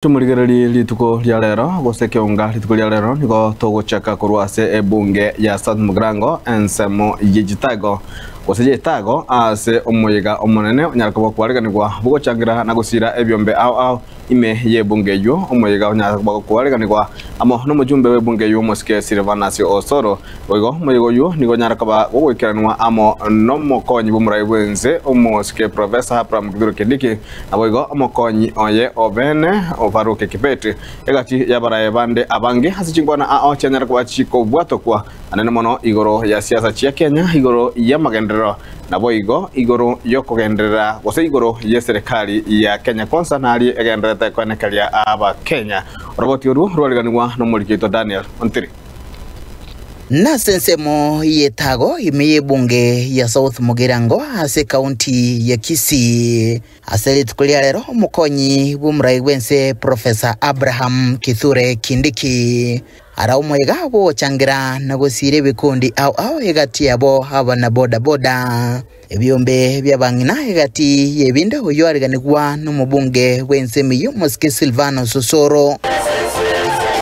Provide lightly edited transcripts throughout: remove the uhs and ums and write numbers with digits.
Tomorigererie rituko ria rero, gose ekeonga rituko ria rero, nigo togochaka korwa ase ebunge ya South Mugirango, ensemo ye Gitago, gose Gitago, ase omoyega omonene onyare koba okwareganigwa bogochangira na gosiira ebiombe ao ao ime y'ebunge eyio. Omoyega onyare koba okwareganigwa amo nomojumbe w'ebunge eyio omosike Silvanus Osoro. Boigo omoyega oyio nigo onyare koba gogoikeranwa amo nomokonyi bw'omorai bw'ense omosike Professor Abraham Kithure Kindiki, Naboigo omokonyi oye o bene o Baruki Kibeti, egati y'abaraai bande abange ase chinkwana ao chianyare koba chikobwatokwa anene mono igoro ya siasa chia Kenya, igoro y'amagenderero, naboigo igoro y'okogenderera gose igoro y'eserekari ya Kenya Kwanza naria egendererete koenekeria Abakenya. Oroboti orwo rwariganigwa nomoriki oito Daniel Ontiri. Nase ensemo y'etago ime y'ebunge ya South Mugirango ase ekaunti ya Kisii. Ase rituko ria rero omokonyi bw'omorai bw'ense Professor Abraham Kithure Kindiki ara omoyega bw'ogochangera na gosiira ebikundi ao ao egati yabo abana boda boda, ebiombe bi'abang'ina egati y'ebinde oyio ariganigwa nomobunge bw'ense emiyo Omosike Silvanus Osoro.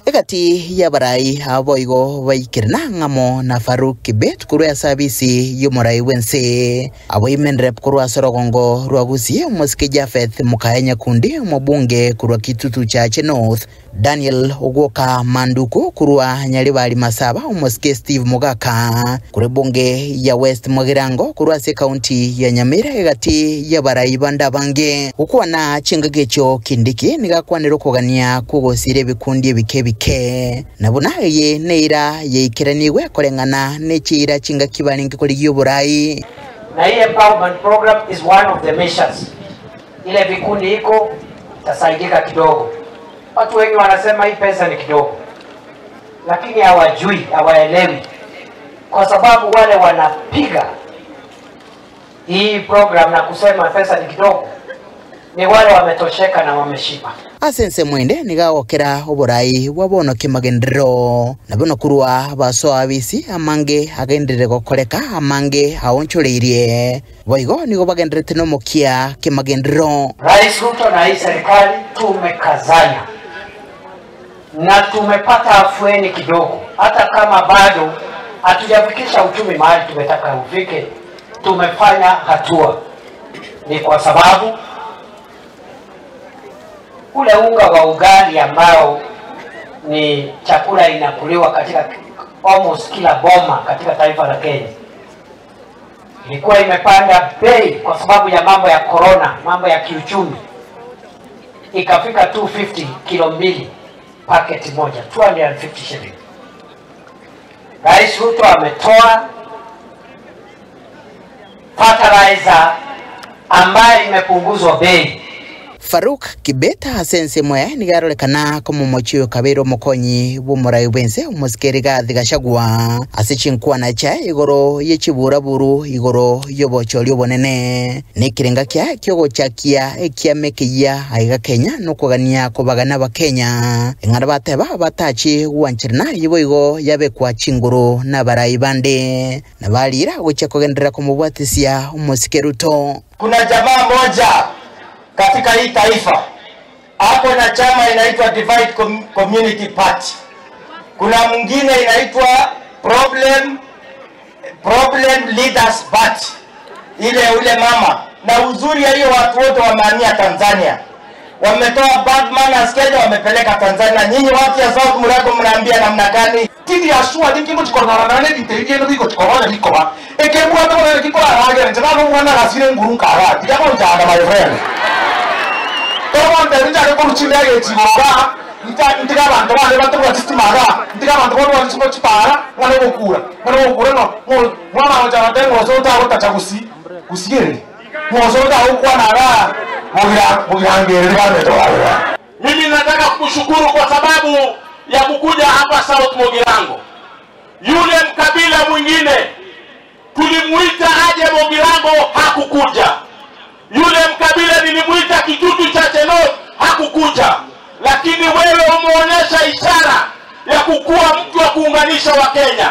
Egati y'abarai aba boigo baikerana ng'amo na Farouk Kibet korwa ase abisi y'omorai bw'ense. Abo Imenrep korwa ase orogongo rwa Gusii, omosike Japheth Mokaya Nyakundi, omobunge korwa Kitutu Chache North, Daniel Ogwoka Manduku korwa Nyaribari Masaba, omosike Steve Mogaka korwa ebunge ya West Mugirango korwa ase ekaunti ya Nyamira egati y'abarai bande abange. Gokwana chingaki echio Kindiki nigo akwanire okogania kw'ogosiira ebikundi ebike ebike, na buna eye neira yaikeranigwe koreng'ana ne chiira chingaki barenge korigia oborai. Na hii empowerment program is one of the measures. Ile vikundi iko itasaidika kidogo. Watu wengi wanasema hii pesa ni kidogo, lakini hawajui, hawaelewi, kwa sababu wale wanapiga hii program na kusema pesa ni kidogo ni wale wametosheka na wameshiba. Ase ensemo ende nigo agokera oborai bwa bono kemagenderero, na bono korwa basoa abisi amange agenderere gokoreka amange aonchoreirie. Boigo nigo bagendererete nomokia kemagenderero. Rais Ruto na hii serikali tumekazana na tumepata afueni kidogo, hata kama bado hatujafikisha uchumi mahali tumetaka ufike, tumefanya hatua. Ni kwa sababu ule unga wa ugali ambao ni chakula inakuliwa katika almost kila boma katika taifa la Kenya ilikuwa imepanda bei kwa sababu ya mambo ya corona, mambo ya kiuchumi, ikafika 250 kilo mbili paketi moja 250 shilling. Rais Ruto ametoa fertilizer ambayo imepunguzwa bei. Farouk Kibet ase ensemo yaye nigo arorekana komomochia oyo kabeire omokonyi bw'omorai bw'ense omosike Rigathi Gachagua ase chinkwana chiaye igoro ye chiburaburu igoro y'obochori obonene na ekerenga kiaye ki'ogochakia ekiama ekeyia aiga Kenya nokogania kobagana Abakenya eng'ana bateba batachi gwancherana eyio boigo yabekwa chinguru nabarai bande na bariira gochia kogenderera komobwatisia omosike Ruto. Kuna jamaa moja katika hii taifa ako na chama inaitwa Divide Community Party. Kuna mwingine inaitwa Problem Leaders Party, ile ule mama. Na uzuri ya hiyo watu wote wamehamia Tanzania, wametoa bad manners Kenya, wamepeleka Tanzania. Nyinyi watu ya South Mugirango mnaambia namna gani? Tindi ya sua dingi mo chikona na ne dinte yeno biko chikona biko Eke mwana mwana kikola rage nje na mwana rasire nguru nkara. Tiga ko njana my friend. Tomo nderi njare ko ruchile ye chibora. Nta ntiga bantu bale batubwa chitimara. Ntiga bantu bale chimo chipara ngane gokura. Ngane gokura no. Mwana wa jana tengo so ta gota chagusi. Gusiere. Mo so ta ukwa na ra. Mugira mugira ngere bane to. Mimi nataka kukushukuru kwa sababu ya kukuja hapa South Mugirango. Yule mkabila mwingine tulimuita aje Mugirango hakukuja. Yule mkabila nilimuita Kitutu Chache North hakukuja. Lakini wewe umeonyesha ishara ya kukuwa mtu wa kuunganisha Wakenya.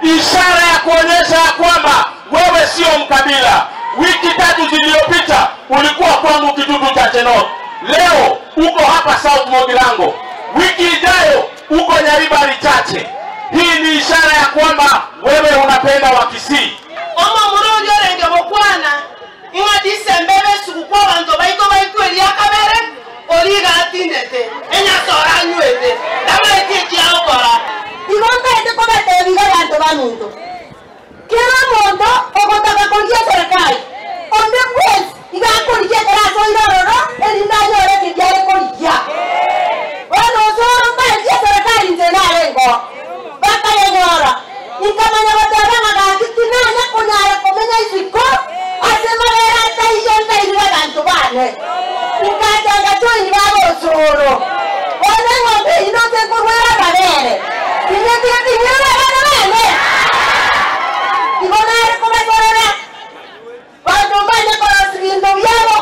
Ishara ya kuonyesha ya kwamba wewe sio mkabila. Wiki tatu zilizopita ulikuwa kwangu Kitutu Chache North. Leo uko hapa South Mugirango, wiki ijayo uko Nyaribari Chache. Hii ni ishara ya kwamba wewe unapenda Wakisii. Omo murungi orenge gokwana ng'a disemba ebe esuguku abanto baito baikweria akabere origa atindete enyasa oranywete ndamaeti ekiagokora. Igo ntaete kobatebiga abanto baminto kera omonto ogotaka korigia serikali onde bwensi iga akorigia ekero asoire ororo erinde anyore ekeri are korigia bono osoro mbarigie serikali inche nare igo bakayenyora nkamanya goteba ng'a gaki tinanya konyara komenya isiko ase mabere ataiyo ntairire abanto bane nkachanga join babosoro bono eng'ombe eywo nonse nkorwera amabere tinyetiga abana bane igo nare kobasorera bantu mbanye korosi binto byabo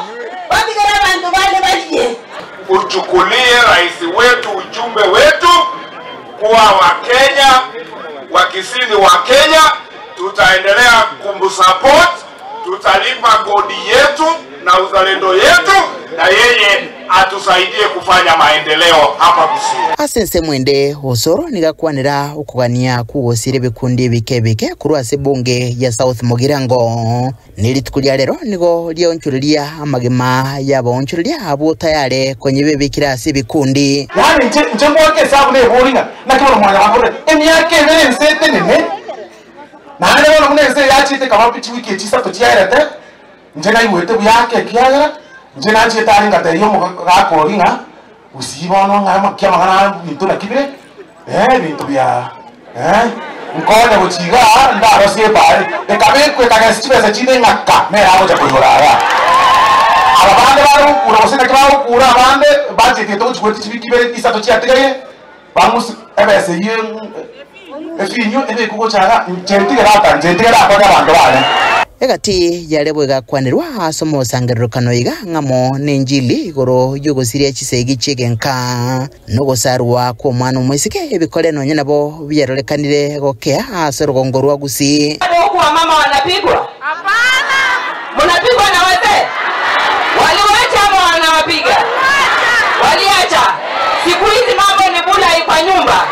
batigere abantu bane barie. Uchukulie rais wetu ujumbe wetu kuwa Wakenya Wakisii ni Wakenya, tutaendelea kumsupport, tutalipa kodi yetu na uzalendo yetu, na yeye atusaidie kufanya maendeleo hapa Kisii. Ase ensemo ende Osoro nigo akwanera okogania kogosira ebikundi ebike ebike korwa ase ebunge ya South Mugirango. Ne rituko ria rero nigo rionchoreria amagima y'abaonchoreria abwo tayare konya ebebekire ase ebikundi. Yaani nche nche mwake esabu nebori ng'a naki bono mwanya bakorire emiaka ebere ense etenene naende bono buna ense yachiete ekaba chiwiki echi isato chiaerete nche naigwete buya ake ekiagera nche nachiete are ngatebia omogaka oria ng'a gusii bono ng'a ki amang'ana aya ebinto naki bire ebinto bia nkonye gochia igaa ndarosie ebare ekabekwa ekagesa chibesa chinde ng'aka nere agocha koigora aya. Aba bande bare gokura gose naki bagokura abande budget eye togochi goetia chiwiki ibere isato chiatigaire bang'usu ebesa eywo efinyu ebekwe gocha iga inche ntige rata inche ntige rakonya abanto bane. Egati yare boigakwanerwa ase omosangererokano iga ng'amo nenchili igoro y'ogosiria chisegi chi'egenka na ogosarwa kw'omwana omoiseke, ebikore nonya nabo biarorekanire gokea ase orogongo rwa Gusii. Bado huku wamama wanapigwa? Hapana. Mnapigwa na wazee? Waliwacha ama wanawapiga? Waliacha. Siku hizi mambo ni bula kwa nyumba.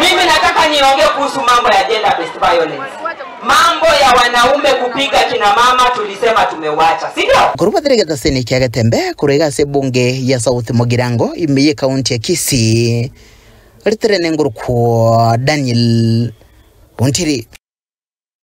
Mimi nataka niongee kuhusu mambo ya gender based violence. Mambo ya wanaume kupiga kina mama tulisema tumewacha, si ndio? Korwa bathere getaseni kia Getembe korwa iga ase ebunge ya South Mugirango ime ye county ya Kisii, ritere nengorokwo Daniel Ontiri.